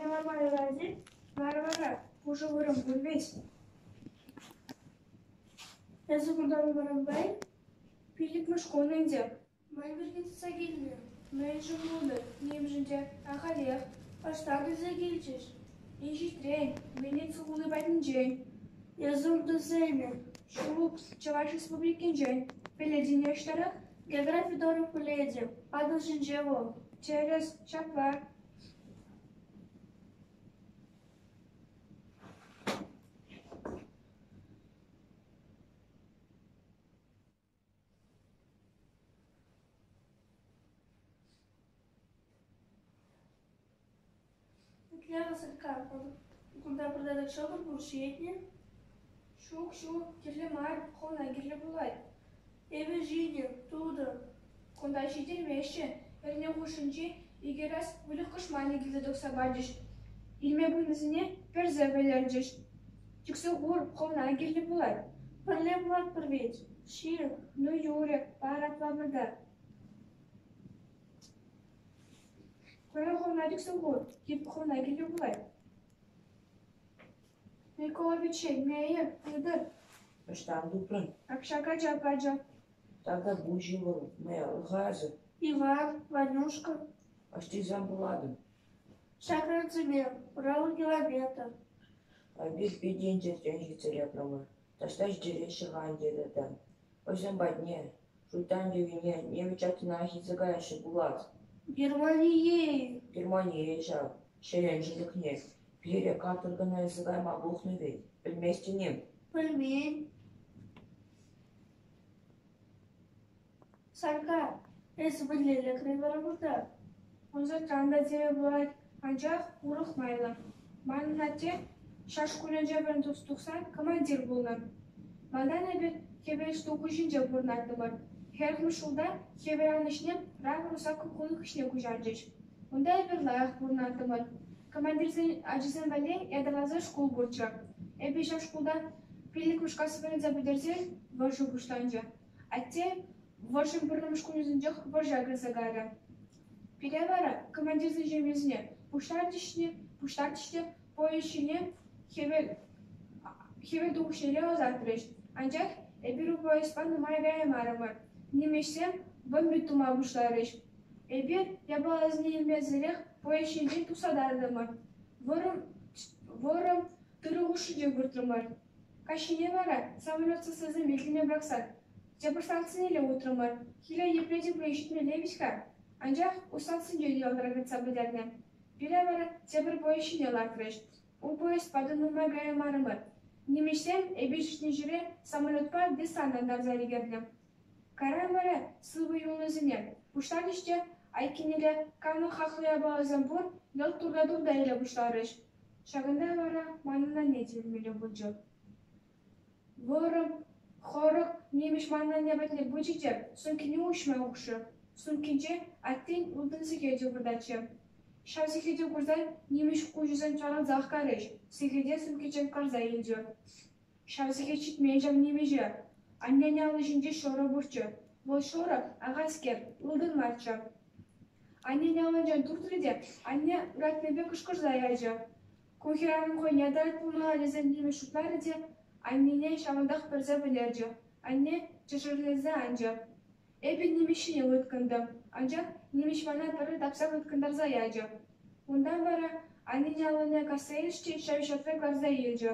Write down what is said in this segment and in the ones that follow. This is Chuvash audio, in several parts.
Патне ларма юрать-и? Лар вара, пушӑ вырӑн пур вӗт. Эсӗ кунта нумайранпа-и? Пиллӗкмӗш кун ӗнтӗ. Мӗн пирки тытса килнӗ? Мӗншӗн пулнӑ? Нимшӗн те. Ахалех. Ӑҫтан илсе килчӗҫ? Инҫетрен, Венеци хули патӗнчен. Эсӗ унтисем-и? Ҫук, Чӑваш Республикинчен. Пӗлетӗн-и ӑҫтарах? Географи тӑрӑх пӗлетӗп. Атӑл ҫинче вӑл. Тӗрӗс, ҫапла. Итле-ха, Санька, кунта пӗр татӑк ҫӑкӑр пур, ҫиетне? Ҫук, ҫук, кирлӗ мар, хӑвна кирлӗ пулать. Эпӗ ҫинӗ, тутӑ. Кунта ҫитермеҫҫӗ. Эрне хушшинче икӗ раз выльӑх кӑшманӗ килсе тухса пачӗҫ. Илме пынисене персе вӗлерчӗҫ. Чиксе хур, хӑвна кирлӗ пулать. Пӗрле пулатпӑр вӗт, ҫи. Ну, юрӗ, пар апла пӑртак. Куян хӑвна чиксе хур, хӑвна кирлӗ пулать. Микола пичче, мейӗр, тытӑр. Ӑҫтан тупрӑн? Ак ҫак ача пачӗ. Тавтапуҫ, ывӑл, мӑйӑр-хасӑ. Иван, Ванюшка. Ӑҫтисем пулатӑн? Ҫакрансене, Урал километр. Эпир питӗ инҫетрен ҫитсе лекрӗмӗр. Таҫта ҫитереҫҫӗ-ха ӗнтӗ тата. Хӑйсем патне, шуйттан йӑвине, нимӗҫ аттӑнах илсе каяҫҫӗ пулас. Германие-и? Германие ҫав, ҫӗлен шӑтӑкне. Пире каторгӑна илсе кайма пухнӑ вӗт, пӗлместӗн-им? Пӗлмен. Санька, эсӗ мӗнле лекрӗн вара кунта? Ӑнсӑртран та теме пулать, анчах урӑх майлӑ. Манӑн атте ҫар шкулӗнче вӗренсе тухсан командир пулнӑ. Малтан эпир хӗвелтухӑҫӗнче пурӑнаттӑмӑр. Хӗрӗхмӗш ҫулта хӗвеланӑҫне Рава Русака хули хыҫне куҫарчӗҫ. Унта эпир лайӑх пурӑнаттӑмӑр. Командирсен ачисем валли ятарласа шкул пурччӗ. Эпӗ ҫав шкулта пиллӗкмӗш класс вӗренсе пӗтерсен вӑрҫӑ пуҫланчӗ. Атте вӑрҫӑн пӗрремӗш кунӗсенчех вӑрҫа кӗрсе кайрӗ. Пире вара командирсен ҫемйисене пуҫтарчӗҫ те поезд ҫине хӗвелтухӑҫнелле ӑсатрӗҫ. Анчах эпир ку поездпа нумай каяймарӑмӑр. Нимӗҫсем бомбить тума пуҫларӗҫ. Эпир япаласене илмесӗрех поезд ҫинчен тухса тартӑмӑр. Вӑрӑм тырӑ хушшинче выртрӑмӑр. Каҫхине вара самолет сассисем илтӗнме пӑрахсан тепӗр станцинелле утрӑмӑр. Киле епле те пулин ҫитмелле вӗт-ха. Анчах ку станцинче те ялтӑратса пӗтернӗ. Пире вара тепӗр поезд ҫине лартрӗҫ. Ку поездпа та нумай каяймарӑмӑр. Нимӗҫсем эпир ҫитнӗ ҫӗре самолетпа десант антарса ӗлкӗрнӗ. Кайран вара сывӑ юлнисене пуҫларӗҫ те айккинелле камӑн хаклӑ япаласем пур, йӑлт турта-турта иле пуҫларӗҫ. Ҫакӑнта вара манӑн анне те вилмелле пулчӗ. Вӑрӑм, хӑрӑк нимӗҫ ман анне патне пычӗ те сумкине уҫма хушрӗ. Сумкинче аттен ылтӑн сехечӗ выртатчӗ. Ҫав сехете курсан нимӗҫ куҫӗсем чарӑлсах кайрӗҫ, сехете сумкинчен карса илчӗ. Ҫав сехет ҫитмен ҫав нимӗҫе. Аннен алли ҫинче ҫӑрӑ пурччӗ. Вӑл ҫӑрӑ, ахальскер, ылтӑн марччӗ. Аннен аллинчен туртрӗ те анне ыратнипе кӑшкӑрса ячӗ. Ку хӗрарӑм хӑйне тӑрать пулмалла тесе нимӗҫ шутларӗ те аннене ҫавӑнтах персе вӗлерчӗ. Анне тӗшӗрӗлсе анчӗ. Эпӗ нимӗҫ ҫине ыткӑнтӑм, анчах нимӗҫ мана пӗрре тапсах ыткӑнтарса ячӗ. Унтан вара аннен аллине касса илчӗ те ҫав ҫӗртре кӑларса илчӗ.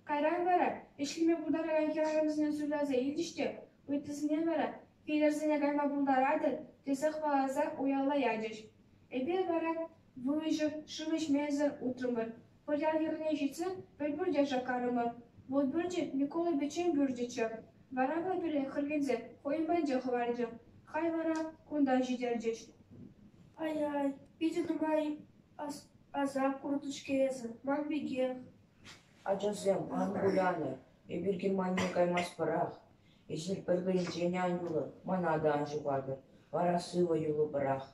Кайран вара ӗҫлеме пултаракан хӗрарӑмсене суйласа илчӗҫ те ыттисене вара килӗрсене кайма пултаратӑр тесе хӑваласа уялла ячӗҫ. Эпир вара выҫӑ, шыв ӗҫмесӗр утрӑмӑр. Пӗр ял хӗрне ҫитсе пӗр пӳрте шаккарӑмӑр. Вӑл пӳрчӗ Микола пиччен пӳрчӗччӗ. Вара вӑл пире хӗрхенсе хӑйӗн патӗнче хӑварчӗ. Халь вара кунта ҫитерчӗҫ. Ай-ай, питӗ нумай асап курнӑ-ҫке эсӗ, ман пекех. Ачасем, ан кулянӑр, эпир Германие каймастпӑрах. Эсир пӗр-пӗринчен ан юлӑр, мана та ан ҫухатӑр, вара сывӑ юлӑпӑрах.